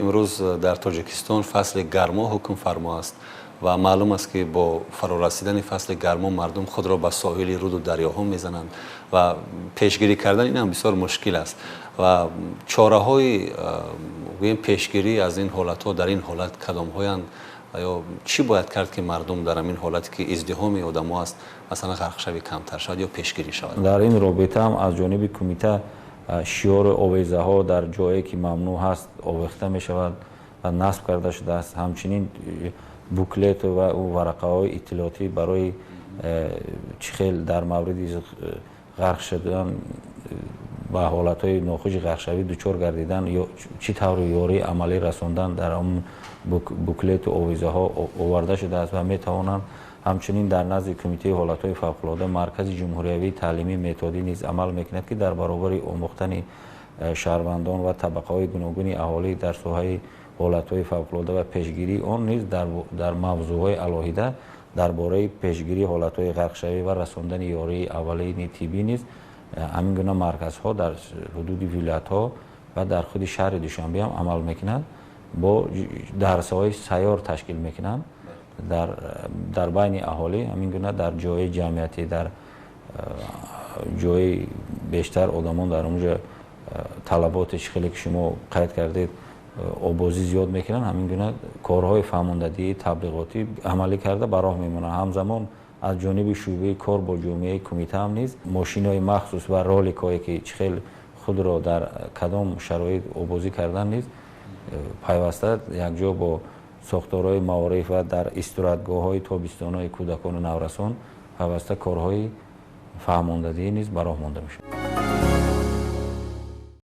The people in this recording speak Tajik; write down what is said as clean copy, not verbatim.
Имрӯз дар Тоҷикистон фасли гармо ҳукмфармо аст ва маълум аст, ки бо фарорасидани фасли гармо мардум худро ба соҳили руду дарёҳо мезананд ва пешгирӣ кардан ин ҳам бисёр мушкил аст. Ва чораҳои, гӯем, пешгирӣ аз ин ҳолатҳо дар ин ҳолат кадомҳоянд ва ё чӣ бояд кард, ки мардум дар ҳамин ҳолате, ки издиҳоми одамо аст, масалан, ғарқшавӣ камтар шавад ё пешгирӣ шавад? Дар ин робита ҳам аз ҷониби кумита шиёру овезаҳо дар ҷое, ки мамнӯъ ҳаст, овехта мешавад ва насб карда шудааст. Ҳамчунин буклету ва варақаҳои иттилоотӣ барои чӣ хел дар мавриди ғарқ шудан, ба ҳолатҳои нохуши ғарқшавӣ дучор гардидан ё чӣ тавр ёрии амалӣ расондан дар он буклету овезаҳо оварда шудааст ва метавонанд. Ҳамчунин дар назди Кумитаи ҳолатҳои фавқулода Маркази ҷумҳуриявии таълимии методӣ низ амал мекунад, ки дар баробари омӯхтани шаҳрвандон ва табақаҳои гуногуни аҳолӣ дар соҳаи ҳолатҳои фавқулода ва пешгирии он низ дар мавзӯъҳои алоҳида дар бораи пешгирии ҳолатҳои ғарқшавӣ ва расондани ёрии аввалини тиббӣ низ ҳамин гуна марказҳо дар ҳудуди вилоятҳо ва дар худи шаҳри Душанбе ҳам амал мекунанд, бо дарсҳои сайёр ташкил мекунанд дар байни аҳолӣ. Ҳамин гуна дар ҷои ҷамъиятӣ, дар ҷои бештар одамон дар онҷо талаботи чӣ хеле, ки шумо қайд кардед, обозӣ зиёд мекунанд, ҳамин гуна корҳои фаҳмондадиҳӣ, таблиғотӣ амалӣ карда ба роҳ мемонанд. Ҳамзамон аз ҷониби шӯъбаи кор бо ҷомеаи кумита ҳам низ мошинҳои махсус ва роликҳое, ки чӣ хел худро дар кадом шароит обозӣ кардан низ пайваста якҷо бо сохторҳои маориф ва дар истироҳатгоҳҳои тобистонаи кӯдакону наврасон пайваста корҳои фаҳмондадиҳӣ низ ба роҳ монда мешавад.